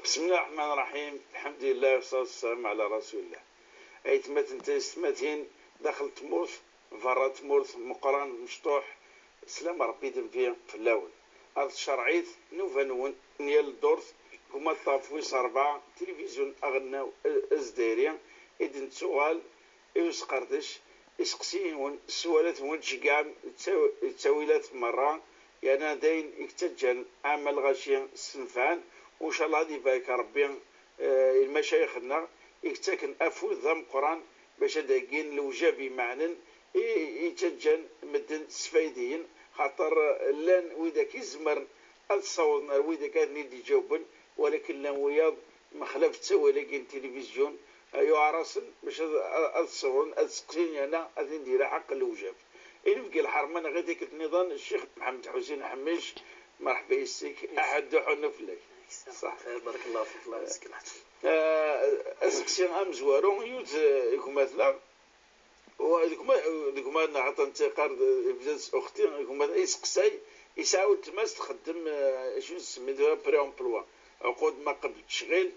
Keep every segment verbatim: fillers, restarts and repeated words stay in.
بسم الله الرحمن الرحيم. الحمد لله والصلاة والسلام على رسول الله. Aytmaten taysetmatin, daxel tmurt, berra tmurt, Meqqran, mecṭuḥ, slam Ṛebbi d nnbi fell-awen. Ar tcerɛit nnuba-nwen n yal ddurt, deg umaṭṭaf wis ṛebɛa, tilivizyu aɣelnaw, eh, azdayri, i d-nettuɣal i usqerdec, iseqsiyen-nwen, sswalat-nwen, tceggɛem ttaw-, ttawilat merra, yerna d ayen i yettaǧǧan aɛma lɣaci ssenfɛen, u ncallah ad ibarek Ṛebbi, eh, i lmacayix-nneɣ i yettaken afud d ameqqran bac ad d-heggin lewjab imeɛnen i, i yettaǧǧan medden sfaydiyen, xaṭer, eh, llan widak i izemren ad ssawḍen ar widak ad ten-id-iǧawben, walakin llan wiyaḍ, mexlaf ttawil-agi n tilivizyu, eh, yuɛer-asen bac ad, ad, ad ssawḍen ad seqsin yerna ad ten-id-yelḥeq lewjab. Inebgi lḥerma neɣ i tikkelt nniḍen, Ccix Mḥemmed Ḥusin Ḥemmic, merḥba yes-k, aḥuddu ḥunnu fell-ak. Ṣaḥ. Xir, barakallahu fik, Allah yeskelḥ. Eh, aseqsi amezwaru, yiwet, eh, gma-tneɣ, u d gma-, d gma-tneɣ, xaṭer netta yeqqar, eh, yebda-d s uxti, gma-tneɣ iseqsay, yesɛa weltma-s txeddem, eh, acu nsemmi tura pré-emploi, ɛqud ma qbel ttecɣil,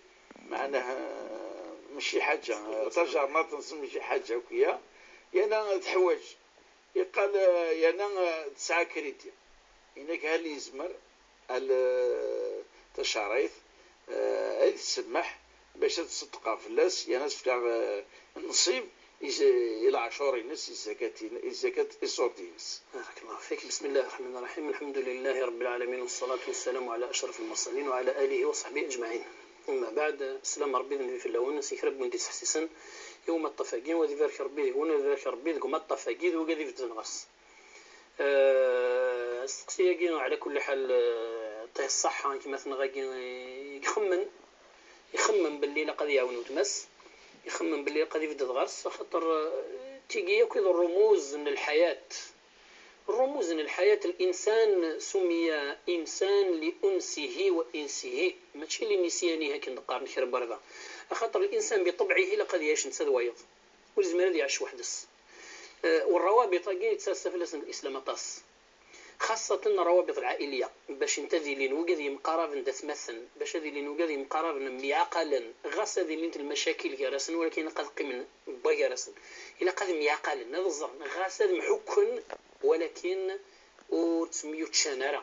meɛna, eh, mačči ḥaǧa, tajernaṭ-nsen mačči ḥaǧa akk-ya, yerna teḥwaǧ. Yeqqal, eh, yerna, eh, tesɛa crédit. Yenna-k hal yezmer, hal, eh, tacerɛit, eh, ay tsemmeḥ bac ad ṣeddqeɣ fell-as, yerna ad s-fkeɣ, eh, nnṣib i, i leɛcur-ines, i zzakat-in-, i zzakat iṣurd-ines. بارك الله فيك. بسم الله الرحمن الرحيم. الحمد لله رب العالمين، والصلاة والسلام على أشرف المرسلين وعلى آله وصحبه أجمعين. أما بعد، slam Ṛebbi d nnbi fell-awen, si kra n win d-iseḥsisen i umaṭṭaf-agi, u ad ibarek Ṛebbi deg-wen, ad ibarek Ṛebbi deg umaṭṭaf-agi d wigad ibedden ɣer-s. Eh, asteqsi-agi, ɛla kulli ḥal, eh, ṭṭih ṣṣaḥa, gma-tneɣ-agi i ixemmen, ixemmen belli ilaq ad iɛawen weltma-s, ixemmen belli ilaq ad ibedd ɣer-s, axaṭer, eh, tigi akk i d ṛṛumuz n lḥayat. ṛṛumuz n lḥayat, الإنسان سمي إنسان لأنسه وإنسه، mačči لنسيانه akken d-qqaren kra n warda. Axaṭer الإنسان بطبعه ilaq ad iɛic netta d wayeḍ. Ur yezmir ad iɛic weḥd-s. Eh, u ṛṛawabit-agi yettɛassa fell-asen Lislam aṭas. Xaṣṣaten ṛṛawabit lɛailiya, bac ad ilin wigad yemqaraben d atmaten, bac ad ilin wigad yemqaraben myaɛqalen, ɣas ad ilint lmacakil gar-asen, walakin ilaq ad qqimen wwa gar-asen. Ilaq ad myaɛqalen, ad ẓren, ɣas ad mḥukken, walakin ur ttemyuččan ara.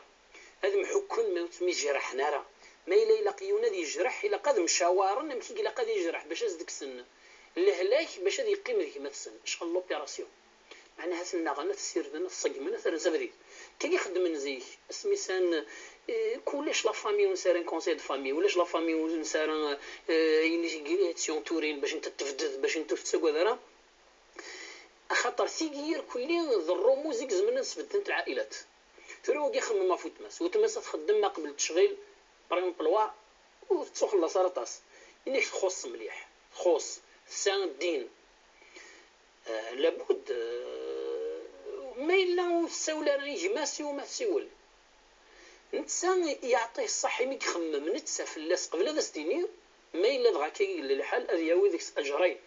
Ad mḥukken, ma ur ttemijraḥen ara. Ma yella ilaq yiwen ad yejreḥ, ilaq ad mcawaren amek i ilaq ad yejreḥ, bac ad s-d-kksen lehlak, bac ad yeqqim d gma-tsen. Acḥal n l'opération! Meɛna ha-ten-nnaɣen, ha-ten-ssirden, ha-ten-ṣeggmen, ha-ten-rren s abrid. Akka i xeddmen zik, asmi sɛan, eh, ulac la famille ur nesɛi ara un conseil de famille, ulac la famille ur nesɛi ara, eh, ayen i tt-yunturin bac n-, tebded, bac n-, ur tettagad ara. Axaṭer tigi irkelli d ṛṛumuz i izemren ad sbeddent lɛa'ilat. Tura wagi ixemmem ɣef weltma-s. Weltma-s ad txeddem ma qbel ttecɣil, par exemple, wa, ur tettuxelleṣ ara aṭas. Ini-k txuṣṣ mliḥ, txuṣṣ, tesɛa ddin. Eh, labud, eh, ma yella ur tessawel ara i gma-s iwumi ad tessiwel. Netta yeɛṭi ṣṣeḥ imi ixemmem netta fell-as qbel ad as-d-tini, ma yella dɣa akka i yella lḥal, ad yawi deg-s aǧrayn.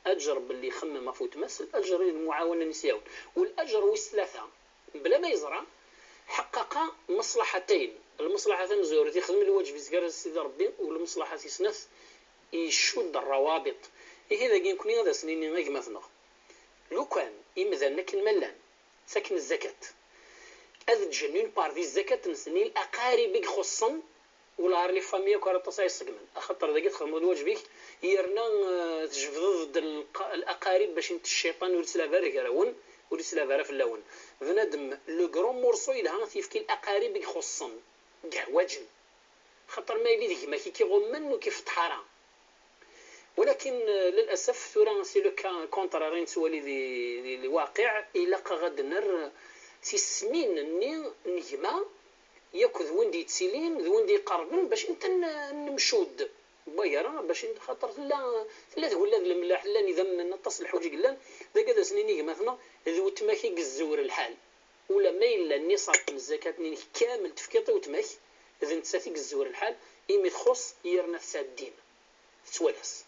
Aǧer belli ixemmem ɣef weltma-s, laǧer i lmuɛawna-nni s-yawen. Walaǧer wis tlata, mebla ma yeẓra, ḥeqqaqa maṣlaḥatayn. Lmaṣlaḥa tamezwarut, ixdem lwaǧeb-is gar-as d Sidi Ṛebbi, u lmaṣlaḥa tis snat, icudd ṛṛawabiṭ. Ihi dagi nekni ad as-nini i gma-tneɣ, lukan imdanen akken ma llan ttaken zzakat, ad ǧǧen une part di zzakat-nsen i laqarib i ixuṣṣen, u la les familles akk ara aṭas ay iṣeggmen, axaṭer dagi txedmeḍ lwaǧeb-ik, yerna, eh, tjebdeḍ-d lqa-, laqarib bac n cciṭan ur ittlaba ara gar-awen, ur ittlaba ara fell-awen. Bnadem, le grand morceau yelha ad t-yefk i laqarib i ixuṣṣen, i yeḥwaǧen. Xaṭer ma yili d gma-k i k-iɣummen, ur k-ifeṭṭeḥ ara. Walakin, eh, lilasaf, tura c'est le cas contraire i nettwali di, di lwaqiɛ, ilaq-aɣ ad d-nerr tismin-nni n gma yakk d win d-yettilin, d win d-iqerben, bac nten-, nemcud. Wway ara, bac n-, xaṭer tella, tella tgella d lemlaḥ, llan idammen, aṭas n lḥuǧ i yellan, dagi ad as-nini gma-tneɣ, d weltma-k i yezzuwer lḥal. Ula ma yella nniṣab n zzakat-nni-inek kamel tefkiḍ i weltma-k, d nettat i yezzuwer lḥal, imi txuṣṣ yerna tesɛa ddin. Tettwala-s.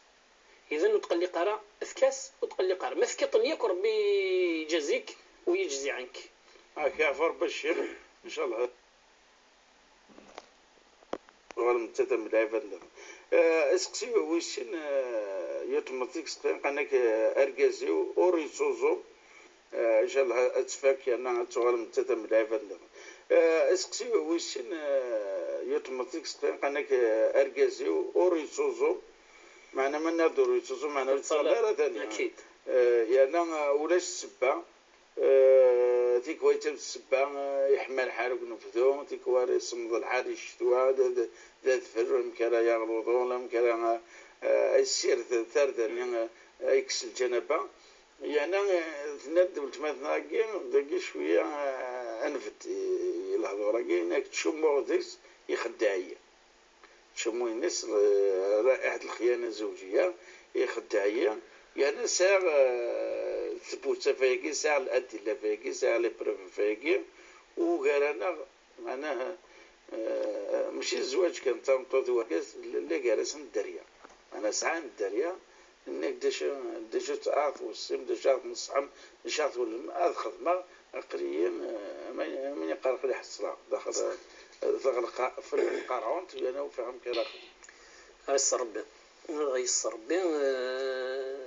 Idan ur tqelliq ara, efk-as, ur tqelliq ara. Ma tefkiḍ-ten yakk, Ṛebbi iǧazi-k u yejzi ɛenk. Ak yeɛfu Ṛebbi a ccix, ncallah. Tuɣalem d tata n lɛibad nniḍen. Eh, aseqsi wis sin, eh, yiwet n tmeṭṭi i yeseqsayen, qqaren-ak, eh, argaz-iw ur yettuẓum, eh, ncallah ad tfak yerna ad tuɣalem d tata n lɛibad nniḍen. Eh, aseqsi wis sin, eh, yiwet n tmeṭṭi i yeseqsayen, qqaren-ak, eh, argaz-iw ur yettuẓum, meɛna ma nniɣ-d ur yettuẓum, meɛna ur yettɣalla ara tani. Akid. Eh, yerna, eh, ulac ssebba. Eh, tikwal d ssebba, eh, yeḥma lḥal deg unebdu, tikwal isemmeḍ lḥal di ccetwa, d, d, d adfel, amek ara yaɣ luḍu, amek ara, eh, yessired tarda-nni, eh, yekkes lǧanaba. Yeɛni, eh, tenna-d weltma-tneɣ-agi, dagi cwiya, eh, ad nbedd i, i lehdur-agi, nekk ttcummuɣ deg-s, ixeddeɛ-iyi. Ttcummu-ines, eh, ra'iḥat lxiyana zewǧiya, ixeddeɛ-iyi. Yerna sɛiɣ, eh, tbutsa f ayagi, sɛiɣ ladilla f ayagi, sɛiɣ les preuves f ayagi, ugar-aneɣ, meɛnaha, eh, mačči zzwaǧ kan, d tameṭṭut d urgaz, llan gar-asen dderya. Meɛna sɛan dderya, nnek d acu, d acu ara tweṣṣim, d acu ara tneṣḥem, d acu ara twellem, ad xedmeɣ, aql-iyi, eh, am, am win yeqqar aql-i ḥeṣleɣ, daxel, eh, teɣleq fell-i tqerɛunt, yerna ur fiɣ amek ara xedmeɣ. Ad s-Rebbi, ad ɣ-yes Rebbi, eh,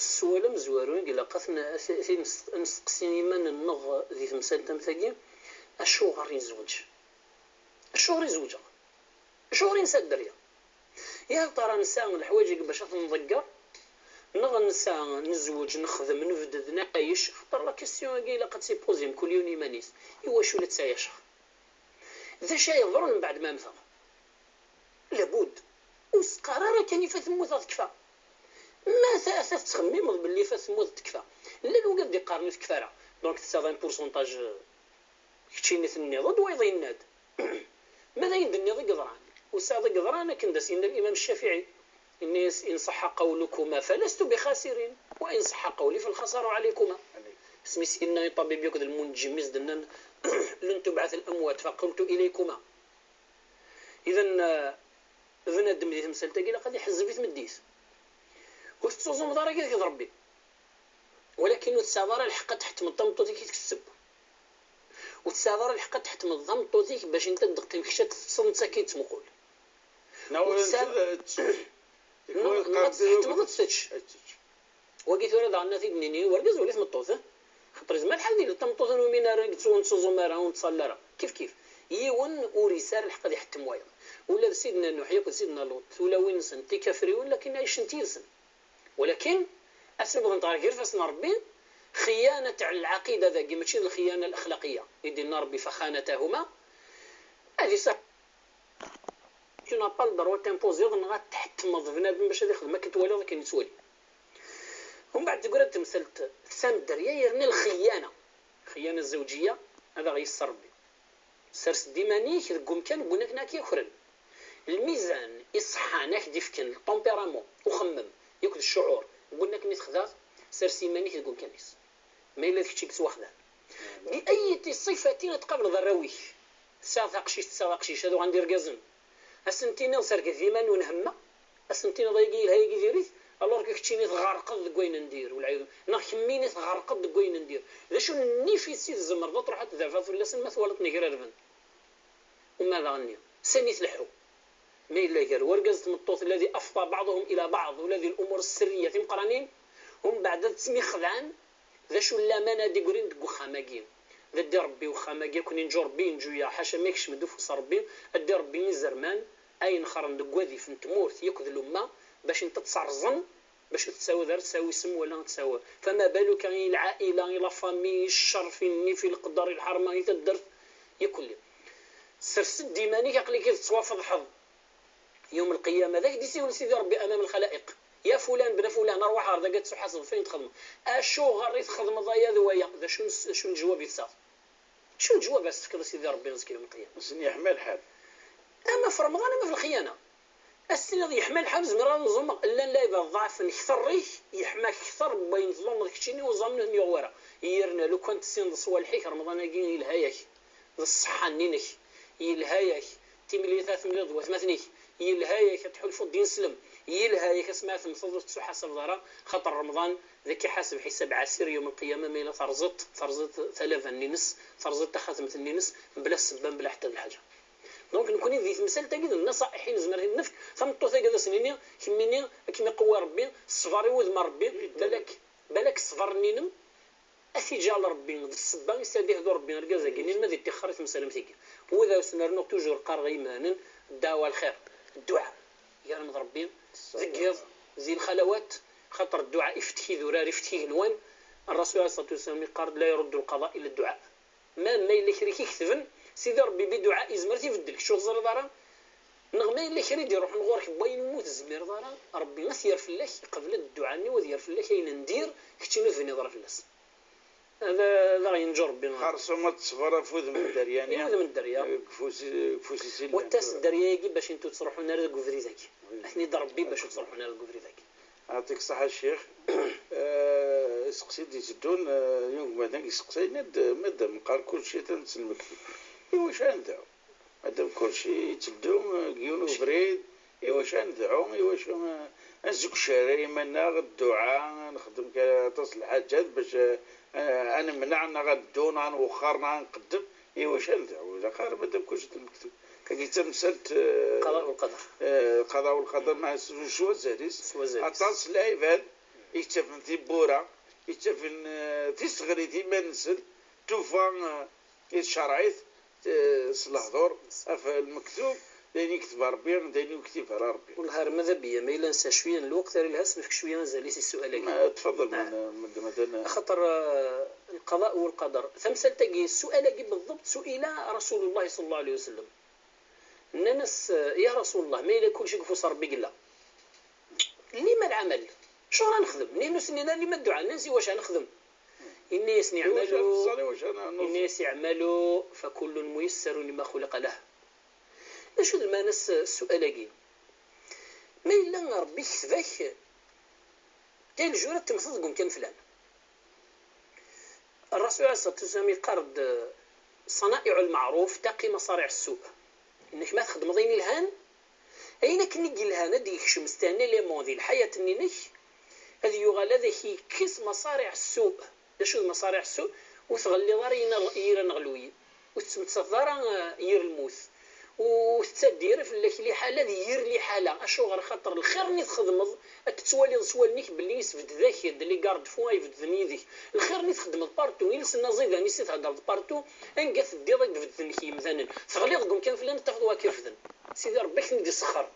sswal amezwaru i ilaq ad t-, ad t-, ad t-, ad nesteqsi iman-nneɣ di temsalt am tagi, acuɣer i nezweǧ? Acuɣer i zewǧeɣ? Acuɣer i nesɛa dderya? Yal ṭara nesɛa leḥwayeǧ-agi bac ad ten-nḍegger, neɣ nesɛa, nezweǧ, nexdem, nebded, nɛayyec, xaṭer la question-agi ilaq ad tt-ipozi mkul yiwen iman-is, iwacu la ttɛayaceɣ? D acu ay yeḍran mbeɛd ma mmteɣ? Labud, ur s-qqar ara kan ifa temmuteɣ tekfa. Ma ta, ta tettxemmimeḍ belli ifa temmut tekfa. Llan wigad d-iqqaren ur tekfi ara. Donc tesɛiḍ un pourcentage, keččini tenniḍ-d, wayeḍ yenna-d. Ma d ayen d-tenniḍ i yeḍran, ur tesɛiḍ i yeḍran akken d as-yenna Limam Ccafiɛi. Yenna-yas: "In ṣaḥḥa qawlukuma falastu bixasirin, wa in ṣaḥḥa qawli falxasaru ɛalaykuma." Asmi s-yenna i ṭṭabib akked lmunǧim i s-d-nnan: "Lan tubɛat al-amwat, faqultu ilaykuma." Idan, eh, bnadem di temsalt-agi ilaq ad iḥezzeb i tmeddit. Ur tettuẓumeḍ ara deg Rebbi. Walakin ur tesɛiḍ ara lḥeqq ad tḥettmeḍ tameṭṭut-ik i tkesseb. Ur tesɛiḍ ara lḥeqq ad tḥettmeḍ tameṭṭut-ik bac netta ad d-teqqim kečč ad teṭṭseḍ, netta ad k-yettmuqul. Neɣ ur tesɛiḍ, ad tečč. Neɣ, neɣ ad tḥettmeḍ ad tečč. Ad tečč. Wagi tura daɣen ad t-id-nini i wergaz wala i tmeṭṭut, eh? Xaṭer yezmer lḥal ad yili d tameṭṭut ur numin ara, ur nettuẓum ara, ur nettṣalli ara. Kif kif. Yiwen ur yesɛi ara lḥeqq ad iḥettem wayeḍ. Ula d Sidna Nuḥ yakk d Sidna Luṭ, tulawin-nsen d tikafriwin, lakin ɛicent yid-sen. Walakin, asmi wwḍent ɣer gar ifassen n Rebbi, xiyana tɛella lɛaqida dagi, mačči d lxiyana lexlaqiya. I d-yenna Rebbi: "Faxanatahuma", ad isaḥ tu n'as pas le droit ad t'impoziḍ neɣ ad tḥettmeḍ bnadem bac ad ixdem akken twaliḍ, akken yettwali. Umbeɛd, tegra-d temsalt tesɛa dderya yerna lxiyana, xiyana zewǧiya, ad aɣ-yes Rebbi. Sers-d iman-ik deg umkan n win akken ad k-yakren. Lmizan iṣeḥḥan, ad k-d-ifken le tempérament, uxemmem, yakk d ccuɛur n win akken i texdaḍ, sers iman-ik deg umkan-is. Ma yella d kečč i yettwaxdan. Bi ayyi ṣifatin ad tqableḍ arraw-ik? Tesɛiḍ taqcict, tesɛiḍ aqcic, ad uɣalen d irgazen. Ad sen-tiniḍ serget iman-nwen hemma, ad sen-tiniḍ ayagi yelha, ayagi diri-t, alors que keččini tɣerqeḍ deg wayen n dir, wal ɛiyadu, neɣ kemmini tɣerqeḍ deg wayen n dir. D acu n nnif i tzemreḍ ad truḥ ad tderfeḍ fell-asen ma twalaḍ-ten grarben? Uma daɣen-nni, sani tleḥḥu? Ma yella gar wergaz d tmeṭṭut, الذي أفضى بعضهم إلى بعض, ula di الأمور السرية timeqqranin, umbeɛd ad ttemixedɛen, d acu n laman ad d-igrin deg uxxam-agi? D addi Rebbi uxxam-agi, ad ken-inǧu Rebbi, inǧu-yaɣ, ḥaca ma ikcem-d ufus Rebbi, addi Rebbi izerman, ay inexren deg wadif n tmurt yakk d lumma, bac n-, ad tt-serẓen, bac ur tettawiḍ ara, ad tettawi isem wala ad tettawi. Fama baluka i lɛaila, i la famille, i ccerf, i nnif, i leqder, i lḥerma, i taddart, yakk-lli. Sers-d iman-ik, aql-ik i tettwafeḍḥeḍ. Yawm lqiyama, d ak-d-isiwel Sidi Rebbi amam lxalaiq. Ya fulan bna fulan, arwaḥ ɣer dagi ad tsuḥaseḍ ɣef wayen txedmeḍ. Acuɣer i txedmeḍ aya d waya? D acu n-, acu n leǧwab i tesɛiḍ? Acu n leǧwab ara s-tefkeḍ i Sidi Rebbi azekka yawm lqiyama? Ass-nni yeḥma lḥal. Ama f Remḍan ama f lxiyana. Ad s-tiniḍ yeḥma lḥal, zemreɣ ad nẓumeɣ. Llan lɛibad ḍeɛfen kter-ik, yeḥma kter n wayen tḍunneḍ keččini, uẓamen ur ten-yuɣ wara. Yerna lukan tessineḍ ṣṣwalḥ-ik, Remḍan-agi yelha-yak. D ṣṣeḥḥa-nni-inek, yelha-yak. Timlilit ara temlileḍ d watmaten-ik, yelha-yak ad tḥulfuḍ d ineslem, yelha-yak asmi ara temmteḍ ur tettuḥasabeḍ ara, xaṭer Remḍan d ak-iḥaseb ḥisab ɛsir yawm lqiyama, ma yella terẓiḍ, terẓiḍ talaba-nni-ines, terẓiḍ taxatemt-nni-ines, mebla ssebba, mebla ḥetta d lḥaǧa. Donc, nekkni di temsalt-agi d nnaṣaḥ i nezmer ad nefk tameṭṭut-agi, ad as-nini, kemmini, ad kem-iqewwi Rebbi, ṣṣber i wudem n Rebbi, balak, balak ṣṣber-nni-inem ad t-iǧɛel Rebbi d ssebba i s ad ihdu Rebbi argaz-agi-nni, ma d iṭixxer i temsal am tigi. Wid ara sen-rnuɣ toujours qqareɣ i yimdanen, ddeɛwa lxir, dduɛa, gar-m d Rebbi, deg yiḍ, di lxalawat, xaṭer dduɛa ifettek idurar, ifettek igenwan. Ṛṛasul ɛalayhi ṣṣalatu wassalam iqqar-d, لا يرد القضاء إلا الدعاء. Ma, ma yella kra i k-iketben, Sidi Ṛebbi bi dduɛa yezmer ad t-ibeddel, kečč ur teẓriḍ ara. Neɣ ma yella kra i d-iruḥen ɣur-k n wayen umi ur tezmireḍ ara, Ṛebbi ad t-yerr fell-ak, iqbel-d dduɛa-nni, u ad yerr fell-ak ayen n dir, keččini ur tebniḍ ara fell-as. Ad, ad aɣ-yenǧu Ṛebbi. Xerṣum ad teṣber ɣef wudem n dderya-nni. I wudem n dderya. Deg ufus-, deg ufus-is i llan. Wattas tura. Dderya-agi bac intu ur ttruḥun ara deg ubrid-agi. Ad ten-id Ṛebbi bac ur ttruḥun ara deg ubrid-agi. Yeɛṭik ṣṣeḥḥa a ccix. Eh, iseqsi d-iteddun, eh, yungmadan yesteqsayen-d, ma d meqqar kulci atan s lmektub. Iwacu ad nedɛu? Ma d kulci yetteddu, eh, deg yiwen ubrid, iwacu ad nedɛu? Iwacu, eh, ad nzukcar iman-nneɣ, dduɛa, ad nexdem ka-, aṭas n lḥaǧat bac, eh, eh, ad nemneɛ neɣ ad neddu neɣ ad nwexxer neɣ ad nqeddem? Iwacu ad nedɛu? Ilaq ara ma d kulci d lmektub. Tagi d tamsalt, eh, qada u lqader. Eh, qada u lqader, ma s, s wazal-is. S wazal-is. Aṭas n lɛibad yettafen tiwwura, yettafen, eh, tiseɣrit iman-nsen, tufa, eh, i tcerɛit, eh, s lehdur ɣef lmektub, d ayen i yektab Ṛebbi, d ayen i ur yektib ara Ṛebbi. Wellah, ar ma d abiya, ma yella nesɛa cwiya n lweqt, ar ilha ad s-nefk cwiya azal-is i ssual-agi. Ma, tfaḍel, ma, ma, ma, ma, axaṭer, eh, lqada u lqader. Tamsalt-agi, ssual-agi beḍḍebt, suila Rasulullah sallallahu alayhi wa sallam. Nnan-as, eh, ya Rasulullah, ma yella kulci deg ufus Ṛebbi i yella, lima lɛamal? Acuɣer ad nexdem? Nnan-as, nnan-as, lima dduɛa? Nnan-as, iwacu ad nexdem? Inna-yasen, iwacu iɛmalu, ad neẓẓal, iwacu ad n-, inna-yas, iɛmalu, fakullun muyassarun lima xuliqa lah. D acu d lmeɛna s-, ssual-agi? Ma yella Ṛebbi ikteb-ak, tel jour ad temmteḍ deg umkan flan. Ṛṛasul ɛalayhi ṣṣalatu wassalam yeqqar-d, ṣana'iɛ lmeɛruf taqi maṣariɛ ssu. Inna-k ma txedmeḍ ayen ilhan, ayen akken i yelhan ad d-yekcem, c'est un élément di lḥayat-nni-inek, ad yuɣal ad ak-yekkes maṣariɛ ssu. D acu d maṣariɛ ssu? Ur tɣelliḍ ara yir aneɣ-, yir aneɣluy. Ur tettmettateḍ ara, eh, yir lmut. Ur tettaddi ara fell-ak liḥala d yir liḥala. Acuɣer? Axaṭer lxir-nni txedmeḍ, ad t-tettwaliḍ s wallen-ik belli yesbedd-ak-d les garde-fous ay ibedden yid-k. Lxir-nni txeddmeḍ partout, iles-nni aẓidan-is i theddreḍ partout, anga teddiḍ ad d-bedden k yimdanen. Teɣliḍ deg umkan flan, ad tafeḍ wa k-irefden. Sidi Ṛebbi ad k-ten-id-isexxer.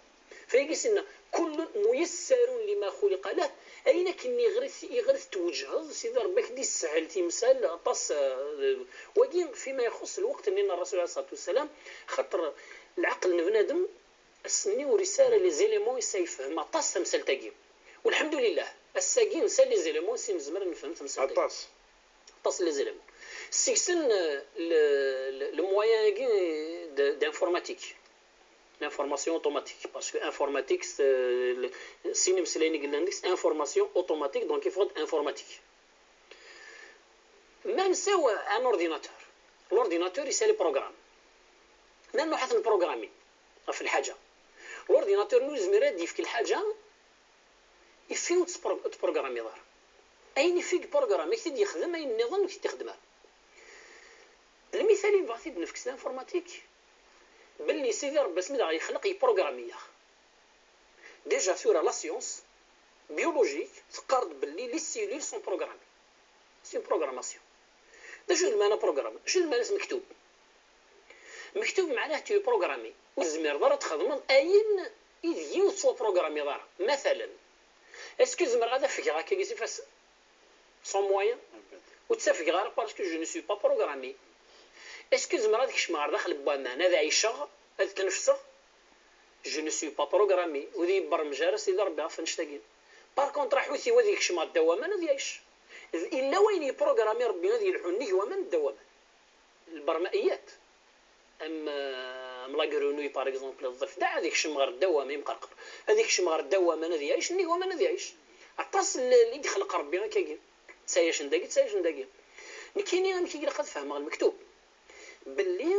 Fayagi s-inna, kullun muyassarun lima xuliqa lah, ayen akken iɣer i t-, iɣer i tettweǧheḍ, Sidi Ṛebbi ad k-d-issehel timsal, aṭas, eh, wagi fima ixuṣṣ lweqt-nni n Ṛṛasul ɛalayhi ṣṣalatu wassalam, xaṭer lɛeqel n bnadem, ass-nni ur yesɛi ara les éléments i s-, yefhem aṭas tamsalt-agi. Welḥemdulillah, ass-agi nesɛa les éléments i s-, nezmer ad nefhem tamsalt-agi. Aṭas. Aṭas n les éléments. Seg-sen, euh, le, le, le moyen-agi de, d'informatique. L'information automatique. Parce que informatique, c'est, le, sin imeslayen i yellan deg-s, information automatique, donc il faut être informatique. Ma nsaw un ordinateur. L'ordinateur, yesɛa les programmes. Ma nruḥ ad t-nprogrammi ɣef lḥaǧa. L'ordinateur-nni ur yezmir ad d-yefk lḥaǧa, ifi ur tpro-, ur tprogramiḍ ara. Ayen ifi yeprogrami, ak-t-id-yexdem, ayen nniḍen ur k-t-id-ixdem ara. Lmital i nebɣa ad t-id-nefk s l'informatique, belli Sidi Ṛebbi asmi d aɣ-yexleq yeprogrami-yaɣ. Déjà tura la science biologique teqqar-d belli les cellules sont programmées. C'est une programmation. D acu d lmeɛna programme? D acu d lmeɛna-s mektub? Mektub meɛnah tu es programmé. Ur tezmireḍ ara ad txedmeḍ ayen i deg-i ur tettwaprogramiḍ ara. Matalen, est-ce que zemreɣ ad afgeɣ akkagi s ifassen? Sans moyen? Ur ttafgeɣ ara parce que je ne suis pas programmé. Est-ce que zemreɣ ad kecmeɣ ɣer daxel n waman, ad ɛiceɣ, ad tnefseɣ? Je ne suis pas programmé. Ur d-yebbermej ara Sidi Ṛebbi ɣef annect-agi. Par contre, aḥut-iw ad yekcem ɣer ddaw waman, ad yɛic. D, illa wayen yeprogrami Ṛebbi ad yelḥu nnig waman, ddaw waman. Lbermaiyat. Am, am la grenouille, par exemple, ḍḍifdaɛ, ad yekcem ɣer ddaw waman, imqerqer. Ad yekcem ɣer ddaw waman, ad yɛic, nnig waman ad yɛic. Aṭas n l-, i yexleq Ṛebbi akkagi. Ttɛayacen dagi, ttɛayacen dagi. Nekkini amek i ilaq ad fehmeɣ lmektub? Belli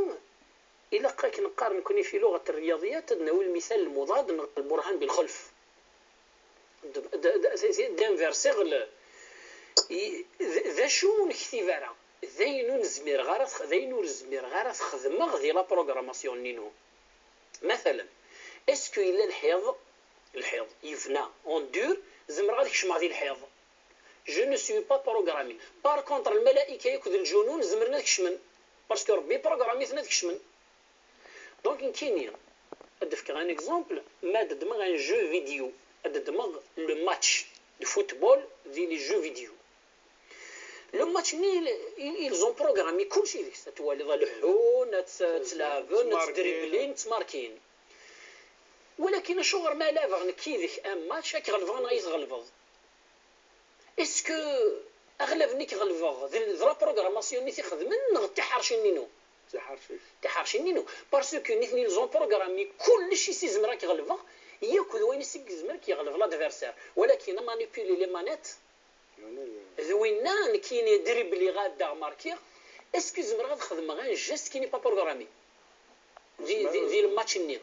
ilaq akken neqqar nekkni fi luɣat rryaḍiyat ad nawi lmital lmuḍad neɣ lburhan bilxelf. D, d, d, d, d'inversiɣ le, i, d, d acu ur nektib ara, d ayen ur nezmireɣ ara, d ayen ur zmireɣ ara ad t-xedmeɣ di la programmation-nni-inu. Matalan, est-ce que yella lḥiḍ, lḥiḍ yebna en dur, zemreɣ ad kecmeɣ di lḥiḍ? Je ne suis pas programmé. Par contre, lmalaika akked lǧunun zemren ad kecmen. Parce que Rebbi programmé-ten ad kecmen. Donc, nekkini, ad d-fkeɣ un exemple, ma ad ddmeɣ un jeu vidéo, ad ddmeɣ le match de football di les jeux vidéo. Le match-nni, ils ont programmé kulci deg-s. Ad twaliḍ ad leḥḥun, ad tt-, ad ttlaɛben, ad ttdriblin, ad ttmarkin. Walakin acuɣer ma labeɣ nekk yid-k un match, ad k-ɣelbeɣ neɣ ad yi-tɣelbeḍ? Est-ce que aɣlab-nni i k-ɣelbeɣ d, d la programmation-nni i t-ixedmen neɣ d tiḥerci-nni-inu? Tiḥerci. Tiḥerci-nni-inu. Parce que nitni, ils ont programmé kullec i s-izmer ad k-ɣelbeɣ, yakk d wayen i s-izmer ad k-yeɣleb l'adversaire. Walakin ad manipuler les manettes, d winna, nekkini dribliɣ, ɛeddaɣ, markiɣ. Est-ce que zemreɣ ad xedmeɣ un geste qui n'est pas programmé? Di, di, di le match-nni.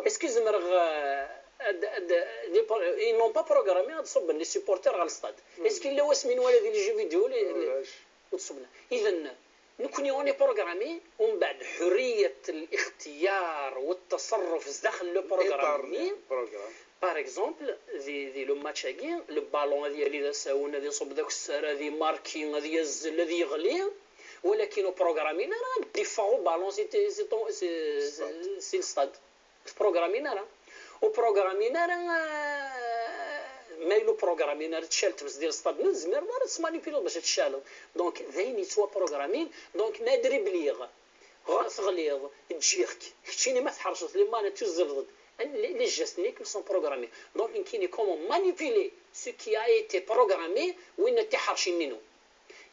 Est-ce que zemreɣ, euh, ad, ad, di, ils m'ont pas programmé ad ṣubben les supporters ɣer le stade? Est-ce que yella wasmi nwala di les jeux vidéo li, li, ur d-ṣubben? Iden, nekkni on est programmé, umbeɛd ḥurriyet lixtiyar wa ttaṣerruf zdaxel le programme-nni. Par exemple, di, di le match-agi, le ballon ad yali d asawen, ad iṣubb d akessar, ad imarki, ad yazzel, ad yeɣli, walakin ur programmin ara ad d-iffeɣ ubalun si, si, si, si, si le stade. Ur programmin ara. Ur programmin ara, ah, ma yella ur programmin ara, tcaleḍ tmes di le stade, ma tzemreḍ ara ad tesmanipuliḍ bac ad tcaleḍ. Donc, d ayen yettwaprogrammin, donc, ma dribliɣ, ɣer teɣliḍ, ǧǧiɣ-k, keččini ma tḥerceḍ les manettes, tuzzleḍ-d, les, les gestes-nni-k sont programmés. Donc, nekkini, comment manipuler ce qui a été programmé, win d tiḥerci-nni-inu.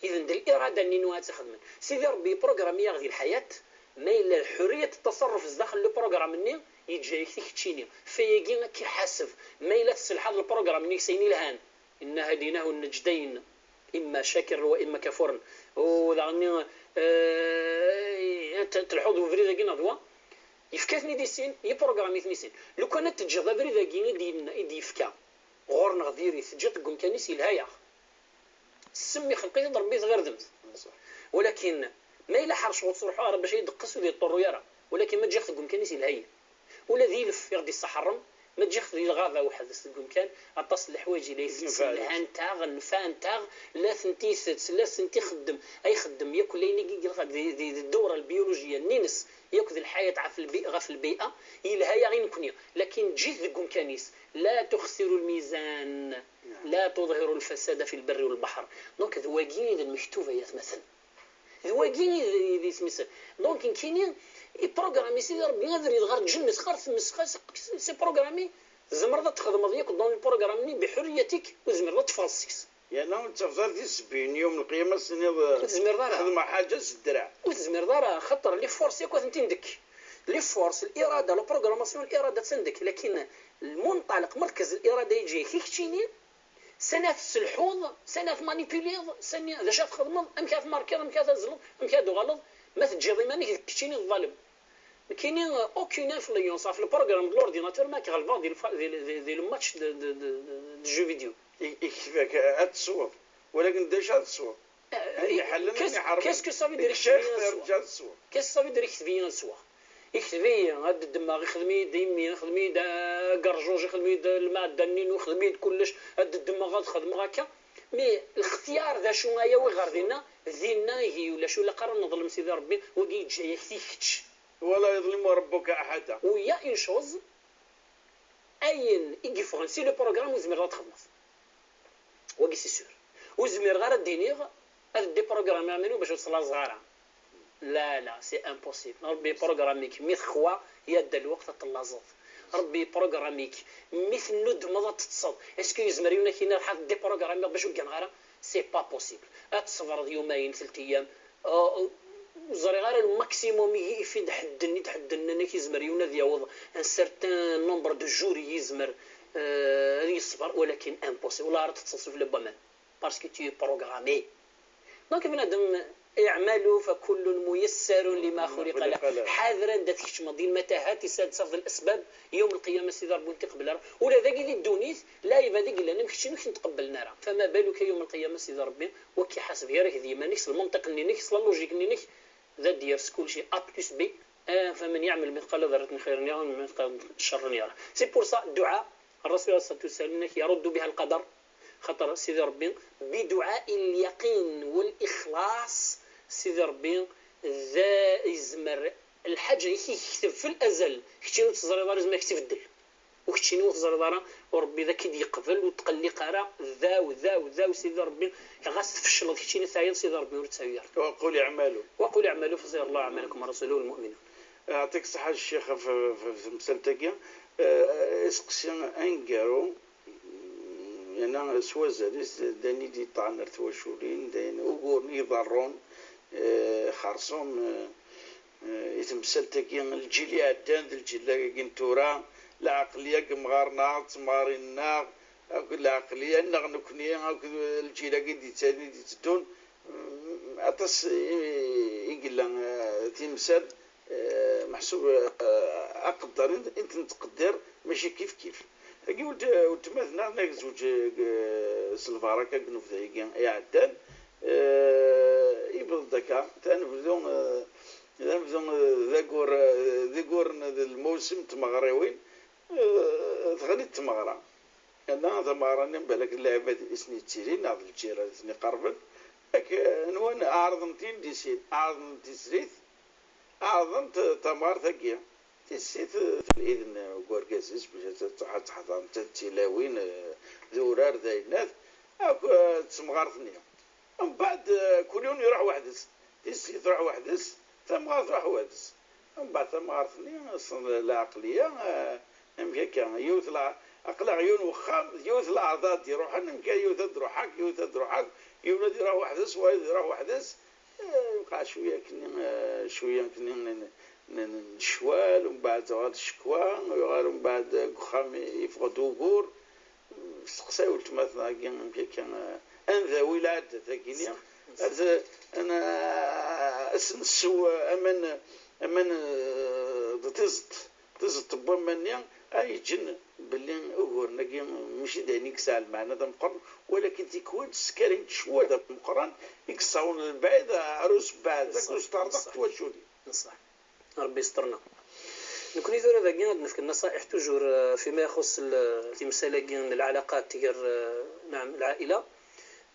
Iden d lirada-nni-inu ad tt-ixedmen. Sidi Rebbi yeprogrammi-yaɣ di lḥayat, ma yella lḥurriyet n ttaṣerruf zdaxel le programme-nni, yeǧǧa-yak-t i keččini. F ayagi ad k-iḥaseb, ma yella tesselḥaḍ le programme-nni-k s ayen ilhan. Inna hadaynahu najdayn, imma shakiran wa imma kafuran. U daɣen, eh, t-, telḥuḍ ubrid-agi neɣ d wa? Yefka-ten-id i sin, yeprogrammi-ten i sin. Lukan ad teǧǧeḍ abrid-agi i d-yenna, i d-yefka ɣur-neɣ diri-t, teǧǧiḍ deg umkan-is, yelha-yaɣ. Ssem ixleq-it-id Rebbi, tɣirdemt. Walakin ma yella ḥerceɣ ur ttruḥuɣ ara bac ad yi-d-teqqes ur d-yeṭṭurru ara. Walakin ma ǧǧiɣ-t deg umkan-is, yelha-yi. Ula d ilef i ɣ-d-isseḥrem, ma ǧǧiɣ-t di lɣaba weḥd-s deg umkan, aṭas n leḥwayeǧ i la itett, lhant-aɣ, nfɛent-aɣ, la tent-itett, la tent-ixeddem, ay ixeddem yakk layen i ilaq di, di, di ddewra lbiulujiya-nni-ines, yakk d lḥayat ɣef lbi-, ɣef lbi'a, yelha-yaɣ i nekkni. Lakin ǧǧiɣ-t deg umkan-is, la tuxsiru lmizan, la tuḍhiru lfasada fi lberri walbaḥr. Donc, d wagi i d lmektub, ay atmaten. D wagi i d, i d isem-is. Donc, nekkini, iprogrammi Sidi Rebbi abrid ɣer lǧennet, ɣer tmes, xas, c'est programmé. Tzemreḍ ad txedmeḍ yakk dans le programme-nni biḥurriyatik, u tzemreḍ ad teffɣeḍ seg-s. Yerna ur tettafeḍ ara tisebbiwin yawm lqiyama, ad s-tiniḍ, ur tezmireḍ ara. Xedmeɣ ḥaǧa s ddreɛ. Ur tezmireḍ ara, xaṭer les forces yakk atenti ndek. Les forces, l'irada, la programmation, l'irada attan ndek. Lakin lmunṭalaq, merkez l'irada yeǧǧa-yak i keččini, sani ad tesselḥuḍ, sani ad tmanipuliḍ, sani d acu ad txedmeḍ, amek ad tmarkiḍ, amek ad tazzleḍ, amek ad d-tuɣaleḍ, ma teǧǧiḍ iman-ik deg keččini d ḍalem. Nekkini, euh, aucune influence ɣef le programme de l'ordinateur ma k-ɣelbeɣ di le fa-, di, di, di le match de, de, de, de, de jeux vidéo. I-, ikteb-ak ad tesweḍ, walakin d acu ad tesweḍ? Ayen iḥellen, ayen iḥerben. Qu'est-ce que ça veut dire, ikteb-iyi ad tesweḍ? Qu'est-ce que ça veut dire, ikteb-iyi ad sweɣ? Ikteb-iyi ad ddmeɣ, ixdem-iyi-d imi, ixdem-iyi-d, euh, agerjuj, ixdem-iyi-d lmeɛda-nni, ixdem-iyi-d kullec, ad ddmeɣ, ad xedmeɣ akka. Mais lextiyar d acu, ay awi ɣer dinna, dinna ihi ulac, ur ilaq ara neḍlem Sidi Rebbi, wagi yeǧǧa-yak-t i kečč. ولا يظلم ربك أحدا. U il y a une chose, ayen i yeffɣen si le programme ur zmireḍ ad txedmeḍ. Wagi c'est sûr. Ur zmireɣ ara ad d-iniɣ ad déprogrammiɣ iman-iw bac ur ttlaẓeɣ ara. La, la, c'est impossible. Rebbi yeprogrammi-k. Mi texwa, yadda lweqt ad tellaẓeḍ. Rebbi yeprogrammi-k. Mi tennudmeḍ ad teṭṭseḍ. Est-ce que yezmer yiwen ad k-yini ruḥ ad déprogrammiɣ bac ur gganeɣ ara? C'est pas possible. Ad tṣebreḍ yumayen, telt ayyam. Uh, ur ẓriɣ ara le maximum i, i fi d-ḥedden, i d-ḥedden, nnan-ak yezmer yiwen ad yaweḍ un certain nombre de jours i yezmer, euh, ad yeṣber, walakin impossible. Ur ara teṭṭseḍ sufella n waman. Parce que tu es programmé. Donc, bnadem, اعملوا فكل ميسر لما خلق له. Ḥader anda tkeččmeḍ di lmatahat, isad tafeḍ lesbab, yawm lqiyama Sidi Rebbi ur t-iqbel ara. Ula dagi di ddunit, lɛibad i yellan am keččini ur k-ten-qebblen ara. فما بالك yawm lqiyama Sidi Rebbi, wa k-iḥaseb gar-ak d yiman-ik, s lmenṭiq-nni-inek, s la logique-nni-inek, d ad d-yers kulci A plus B, آه، فمن يعمل مثقال ذرة خيرا يره ومن مثقال شرا يره. C'est pour ça, الدعاء, الرسول عليه الصلاة والسلام يرد بها القدر, خاطر سيدي ربي, بدعاء اليقين والإخلاص, سيدي ربي ذا يزمر الحاجة اللي يكتب في الأزل, كتشي نو تزري دار يزمر يكتب الدل. وكتشيني ور تزريض راه, وربي ذاك يد يقبل وتقلق راه ذا وذا وذا, وسيدي ربي غاس تفشل كتشيني ثايض, سيدي ربي ور تساوي راه. وقل اعملوا. وقل اعملوا فسيرى الله اعمالكم ورسوله والمؤمنون. يعطيك الصحة الشيخ في, في, في مسألتك. آه، اسقسي انقارو, يعني سوازاليس داني دي طعنر تواشولين دين وقورني ضرون, آه، خرصوم, آه, Eh, i temsalt-agi, lǧil iɛeddan d lǧil-agi n tura, lɛeqliya n yemɣaren-a, d temɣarin-nneɣ, akked lɛeqliya-nneɣ nekni, akked lǧil-agi d-yettalin, i d-yetteddun, mm, aṭas i, i yella, eh, timsal, eh, meḥsub, eh, aqedder i, i t-nettqeddir, mačči kif kif. Tagi, welt-, weltma-tneɣ, nag zewǧ, eh, s lbaraka deg unebdu-agi iɛeddan, eh, yewweḍ-d akka, tanebdu, eh, d amzun, eh, d agur, eh, d iguren d lmawsim n tmeɣriwin, eh, teɣli-d tmeɣra. Yerna tameɣra-nni, balak d lɛibad i sen-yettilin, neɣ d lǧiran i sen-iqerben. Ak, eh, nwan ɛerḍen-t-in di sin, ɛerḍen tislit, ɛerḍen-t, eh, tamɣart-agi. Tissit, eh, telli idn, eh, deg urgaz-is, bac ad, ad, ad teḥḍer nettat d tilawin, eh, d urar, d ayennat, akk, eh, d temɣart-nni. Mbeɛd, eh, kul yiwen iruḥ weḥd-s. Tissit truḥ weḥd-s, tamɣart truḥ weḥd-s. Mbeɛd tamɣart-nni, aṣṣen lɛeqliya, eh, amek akka, yiwet la-, aql-aɣ yiwen wexxam, d yiwet leɛḍa ad d-iruḥen, amek yiwet ad d-ruḥ akk, yiwet ad d-ruḥ akk, yiwen ad iruḥ weḥd-s, wayeḍ iruḥ weḥd-s. Eh, yewqeɛ cwiya akkenni, eh, cwiya akkenni n, n, n, n ccwal, mbeɛd tuɣal ccekwa, yuɣal mbeɛd deg uxxam yeffeɣ-d ugur. Steqsay weltma-tneɣ-agi amek akka, eh, anda wi lɛaddat-agi-nni, ad, ad, ad s-nessew aman, aman, eh, d tiẓeṭ, tiẓeṭ n waman-nni, ay yeǧǧen belli uguren-agi mačči d ayen i yesɛa lmeɛna d ameqqran, walakin tikwal teskar-it-id ccwal d ameqqran i yessawḍen lebɛid ar usebbeɛd akked usṭerḍeq n twaculin. Ṣṣeḥ. Ṛebbi yesṭerna. Nekni tura dagi ad nefk nnaṣa'iḥ toujours, euh, fima ixuṣṣ l-, timsal-agi n lɛalaqat gar, euh, naɛam, lɛaila.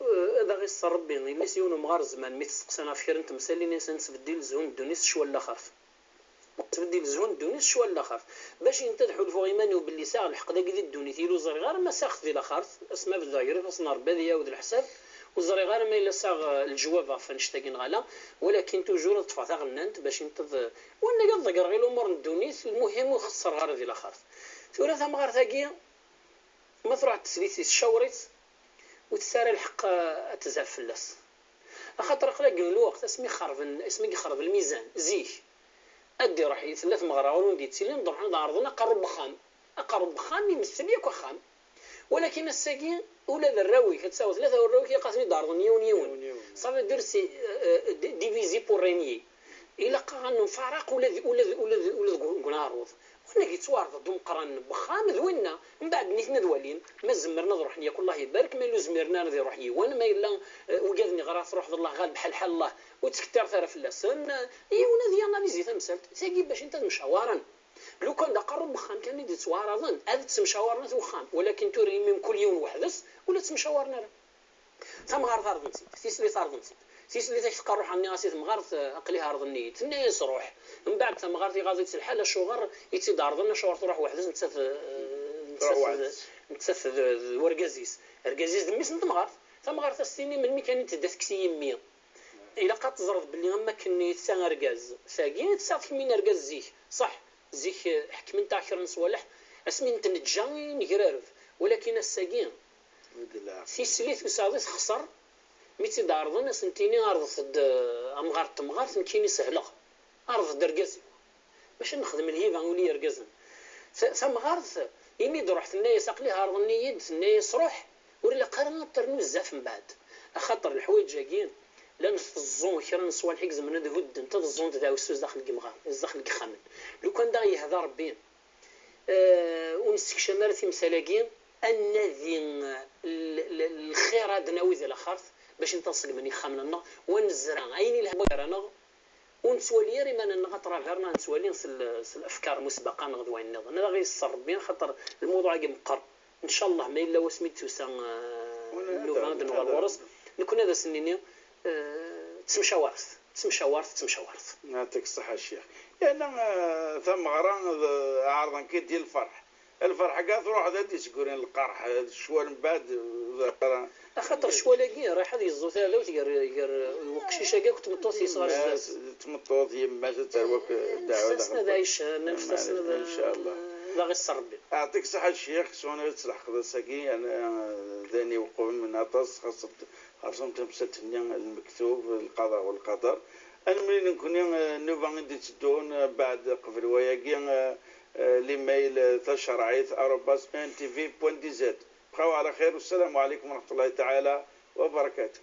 Euh, ad aɣ-iṣṣer Ṛebbi, yelli-s yiwen umɣar zzman mi t-steqsan ɣef kra n temsal, ini-as ad nettbeddil zzhu n ddunit s ccwal n laxert. Nettbeddil zzhu n ddunit s ccwal n laxert. Bac inta ad ḥulfuɣ iman-iw belli sɛiɣ lḥeqq dagi di ddunit, yili ur ẓriɣ ara ma sɛiɣ-t di laxert, asmi ad beddeɣ gar ifassen n Ṛebbi ad iyi-iɛawed leḥsab, ur ẓriɣ ara ma yella sɛiɣ, eh, leǧwab ɣef wannect-agi neɣ ala, walakin toujours ad ṭṭfeɣ taɣennant bac inṭeḍ, eh, wanag ad ḍeggreɣ i lumuṛ n ddunit, lmuhim ur xeṣṣreɣ ara di laxert. Tura tamɣart-agi, ma truḥ teslit-is, cawer-itt, ur tesɛi ara lḥeqq, eh, ad tezɛef fell-as. Axaṭer aql-aɣ deg lweqt asmi xerben, asmi yexreb lmizan, zik, ad d-iruḥ, tella tmeɣra ur win d-yettilin, d-ruḥen d-ɛerḍen aqerru n wexxam. Aqerru n wexxam imettel yakk axxam. Walakin ass-agi, ula d arraw-ik, ad taweḍ tlata warraw-ik, ilaq ad ten-id-ɛerḍen yiwen yiwen. Yiwen yiwen. Ça veut dire c'est, euh, euh, di-, divisé pour régner. Ilaq-aɣ ad nemfaraq ula d, ula d, ula d, ula deg, deg uneɛruḍ. Wanag yettwaɛreḍ-d umeqqran n wexxam d winna, mbeɛd nitni ad walin, ma zemren ad ruḥen yakk, Allah ibarek, ma yella ur zmiren ara ad iruḥ yiwen, ma yella, eh, wigad-nni ɣer ad truḥeḍ, Allah ɣaleb, ḥal ḥal Allah, ur ttkeṭṭiret ara fell-asen, eh, yiwen ad yanalizi tamsalt, tagi bac inta ad mcawaren. Lukan d aqerru n wexxam kan i d-yettwaɛraḍen, ad ttemcawaren at wexxam, walakin tura imi mkul yiwen weḥd-s, ur la ttemcawaren ara. Tamɣart ɛerḍen-tt-id, tislit ɛerḍen-tt-id. Tislit ak teqqar ruḥ nniɣ-as i temɣart, eh, aql-i ɛerḍen-iyi-d. Tenna-yas ruḥ. Mbeɛd tamɣart iɣaḍ-itt lḥal, acuɣer i tt-id-ɛerḍen, acuɣer truḥ weḥd-s, nettat, eh, nettat d, nettat d, d wergaz-is. Argaz-is d mmi-s n temɣart. Tamɣart ad s-tini melmi kan i d-tedda tekkes-iyi mmi. Ilaq ad teẓreḍ belli am wakken i tesɛa argaz, tagi i tesɛa kemmini argaz zik. Ṣaḥ, zik, eh, ḥekment-aɣ kra n ṣṣwaleḥ, asmi n-, t-neǧǧa i negrareb. Walakin ass-agi, Alhamdulillah. Tislit usaḍi texṣer, mi tt-id-ɛerḍen, ad sen-tini, "Ɛerḍet-d, eh, amɣar n temɣart, nekkini sehleɣ. Ɛerḍet-d argaz-iw." Maca nexdem lhiba uli yergazen. Ta-, tamɣart, imi d-ruḥ, tenna-yas, "Aql-i ɛerḍen-iyi-d", tenna-yas, "Ruḥ, ur ilaq ara ad ternu bezzaf mbeɛd." Axaṭer leḥwayeǧ-agi, llan teẓẓu kra n ṣṣwaleḥ i izemren ad huddent, ad ẓẓunt daɛwessu zdaxel n yemɣar, zdaxel n yexxamen. Lukan d aɣ-yehda Ṛebbi, eh, ur nessekcam ara timsal-agi, ad nadi, eh, l-, l-, lxir ad nawi di laxert, bac ntaṣegmen ixxamen-nneɣ, wa nezra ayen ilhan gar-aneɣ, ur Nettwali ara iman-nneɣ aṭraber neɣ nettwali s l- s lefkar musbaqa neɣ d wayen nniḍen. Ad aɣ-yeṣṣer Rebbi, axaṭer lmuḍuɛ-agi meqqer. Ncallah ma yella wasmi d-tusa eh, nnuba ad nuɣal ɣur-s, nekkni ad as-nini eh, ttemcawaret, ttemcawaret, ttemcawaret. Yeɛṭik ṣṣeḥḥa a ccix. Yerna eh, tameɣra d ɛerḍen-k-id i lferḥ. Lferḥ-agi ad truḥ d ad d-isegrin lqerḥ d ccwal mbeɛd. Axaṭer ccwal-agi ṛiḥ ad yeẓẓu taɛdawt gar gar uqcic-agi akked tmeṭṭut-is ɣer zdat. Tmeṭṭut yemma-s ad terwa akk ddeɛwa. Nefs-asen ad ɛicen, nefs-asen ad ncallah. D aɣ-iṣṣer Rebbi. Yeɛṭik ṣṣeḥḥa a ccix, swan ad tleḥqeḍ ass-agi d ayen iweqben aṭas xaṣṣet ɣer-sen tamsalt-nni lmektub lqaḍa u lqader. Ad nemlil nekkni nnuba i d-itteddun beɛd qbel wayagi. L'email tacerɛit arobas E N T V point D Z. Bqaw ɛla xir, wassalamu ɛlikum wa raḥmatullahi taɛala wa barakatuh.